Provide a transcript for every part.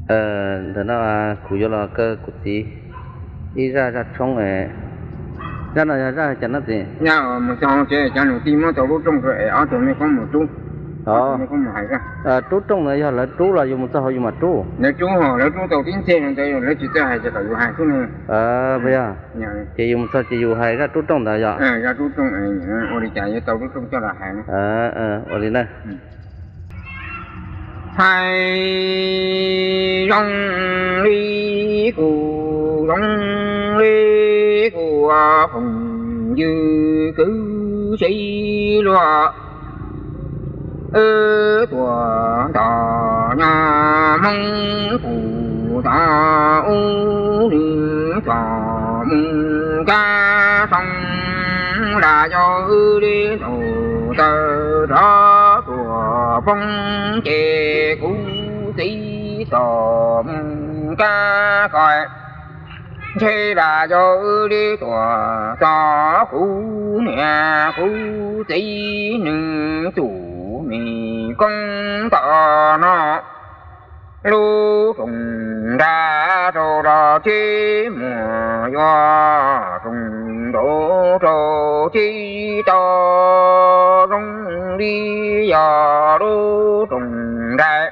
Ntawm no kuv yuav los kaw kuv txiv ib zaj zaj tshoob. Zaj no yog zaj cas no txiv? Mus txog tsev cov niam tij muab tau lub rooj rau es ob tug mej koob mus rub, mej koob mus hais zaj. Rub rooj ntawd yog lawv rub los yus mus txog hauv yus mam rub? Lawv rub, lawv rub tau tib ntxeg no ntawd lawv tsis txawj hais ces kom yus hais xwb ne. Yog, ces yus mus txog ces yus hais zaj rub rooj ntawd yog? Zaj rub rooj, ua li cas yuav tau lub rooj coj los hais? Ua li na. Hais zoo li kuv, zoo li kuv phooj ywg kwv tij luag, wb tuam ntawm nyob Hmoob kuv tau ub nws txom mus kab soo, lam yog wb li ntaus taw rov tuam poob ces kuv txiv txom mus kab ko. Ntshe lam yog wb li tuam txog kuv niam kuv txiv nws tus me koob tom no. Lub rooj nrad rau los tsis muaj, yuav rooj nraud rau tsis tau zoo li yog lub rooj nrad.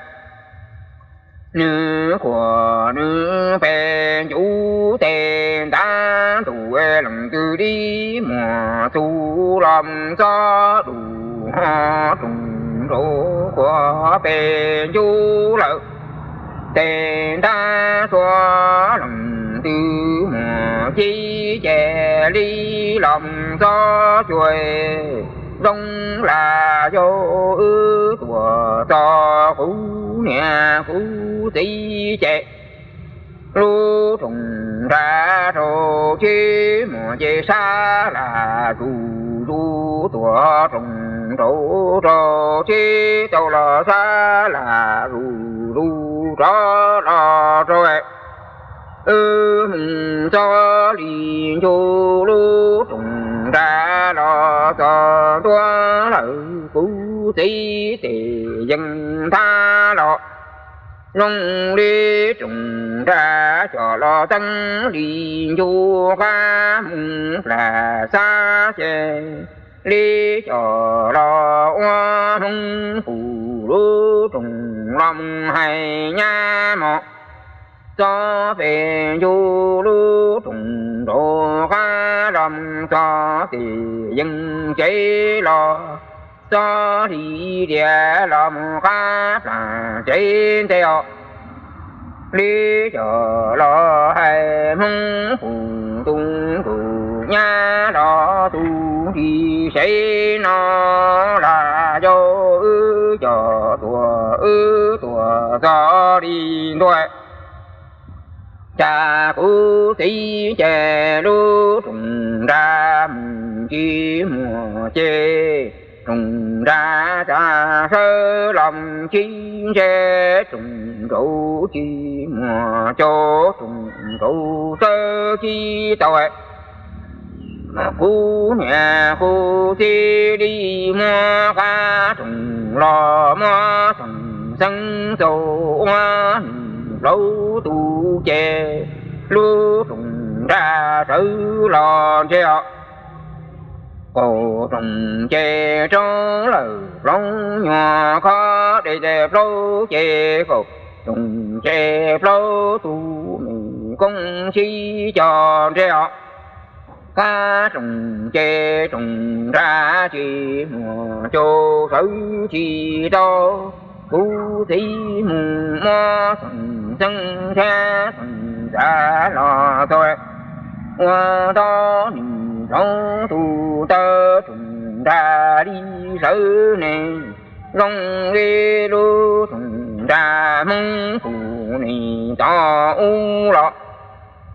Nws khuam nws pes ncuv tes ntab ntuj, leej twg li muaj txuj los txob dus ho rooj nraud khuam pes ncuv lawm. Tes ntab txhua leej twg muaj cib ces li los txob cuag zoo, lam yog wb tuam txog kuv niam kuv txiv ces lub rooj nrad rau tsis muaj ces sab lam zuj zus, tuam rooj nraud rau tsis tau los sab lam zuj zus rov los rau. Wb mus txog li ncuj lub rooj nrad los txog ntua lawm, kuv txiv tes yeej ntab los zoo li rooj nrad coj los teeb li ncuj qab mus plam xab ces li coj los ua Hmoob kuv lub rooj los mus hais nyab mos. Txog pes ncuj lub rooj nraud qab los mus txog tes yeej tsev los, txog li diav los mus qab plam tsev ntej os. Li coj los hais Hmoob kuv tus nkuj nyab los tus nrig sev no, lam yog wb coj tuam wb tuam txog li ntua. Cas kuv txiv ces lub rooj nrad mus tsis muaj ces, rooj nrad cas sawv los mus tsis ntse, rooj nraud tsis muaj cov, rooj nraud sawv tsis tau. Kuv niam kuv txiv li muab qab rooj los muab xeeb xeeb txaus ua nws plaub tus ces, lub rooj nrad sawv los ntse os. Kaum rooj ces rau lawm plaub nyuag khob dej, plaub ces kaum rooj ces plaub tus me koob sib cog ntse os. Qab rooj ces rooj nrad tsis muaj cov, sawv tsis tau. Kuv txiv mus muab xeeb xeeb thiab xeeb ntxav los tau, ua tau nws plaub tus taw, rooj nrad li sawv ne, zoo li lub rooj nrad Hmoob kuv nim tau ub los.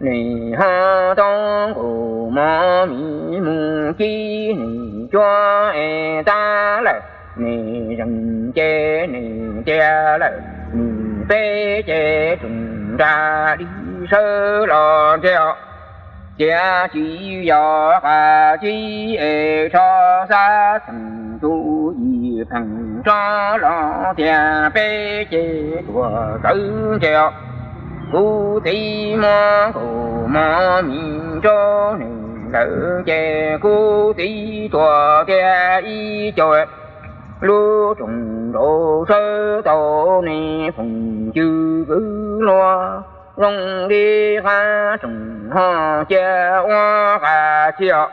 Nim ho tau nkaus mov mis mus cib nim cuab es tab lawm, nim zeem ces nim tiag lawm, nim peb ces rooj nrad li sawv los ntse os. Tiam sis yog qab cib es tsho xab, tseem tus yim pheej tso los tias peb ces tuam sawv ntse os. Kuv txiv muab kaus mom mis rau nws lawm ces kuv txiv tuag tiag ib co. Lub rooj nraud sawv tau nej phooj ywg kwv luag, zoo li qab rooj ho cia ua qab tshiab.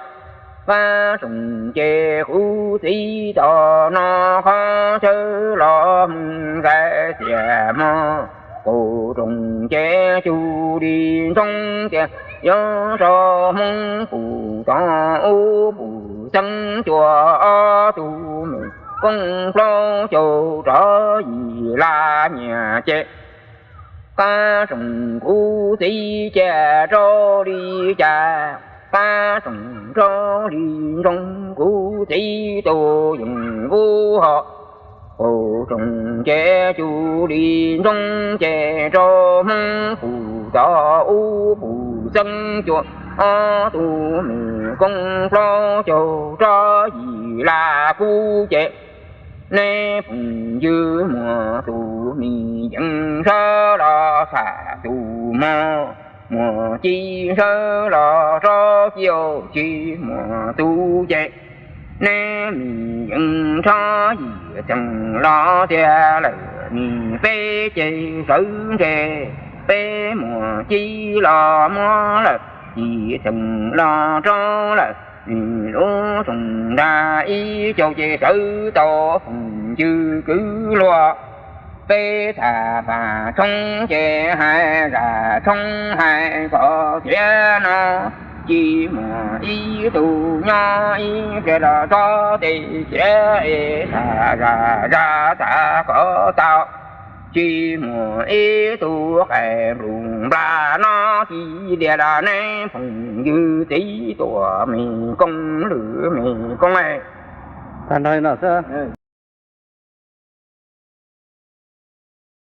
Qab rooj ces kuv txiv tom no qhov chaw los Hmoob zais tias mog. Kaus rooj ces cuag li ntsoov tias yuav rau Hmoob pum tod ub pum xeeb cua ob tug me koob plaub caug rau yim laj nyiam ces qab rooj kuv txiv cia rau li cas, qab rooj rau li ntsoov kuv txiv tus yeej vub ho. Kaus rooj ces cuag li ntsoov ces rau Hmoob pum tod ub pum xeeb cua ob tug me koob plaub caug rau yim laj kub ces nej phooj ywg muaj tus me yees sawv los tham tus mog, muaj ci sawv los rau ci tsis muaj tus ces nej me yees rau yim txheem los tiag lawm, nej peb ces sawv ntseg, peb muaj ci los muab lawm, yim txheem los rau lawm, nws lub rooj nrag ib co ces sawv tau phooj ywg kwv luag. Peb tham vam tshoob ces hais zam tshoob hais kom tiav no, tsis muaj ib tug nyob ib pliag los tso tej ciav es tham zam zam tham kom tau, tsis muaj ib tug qais nplum nplas no ci lias los nej phooj ywg txiv tuam me koob lwm me koob. Tag nrho no xwb.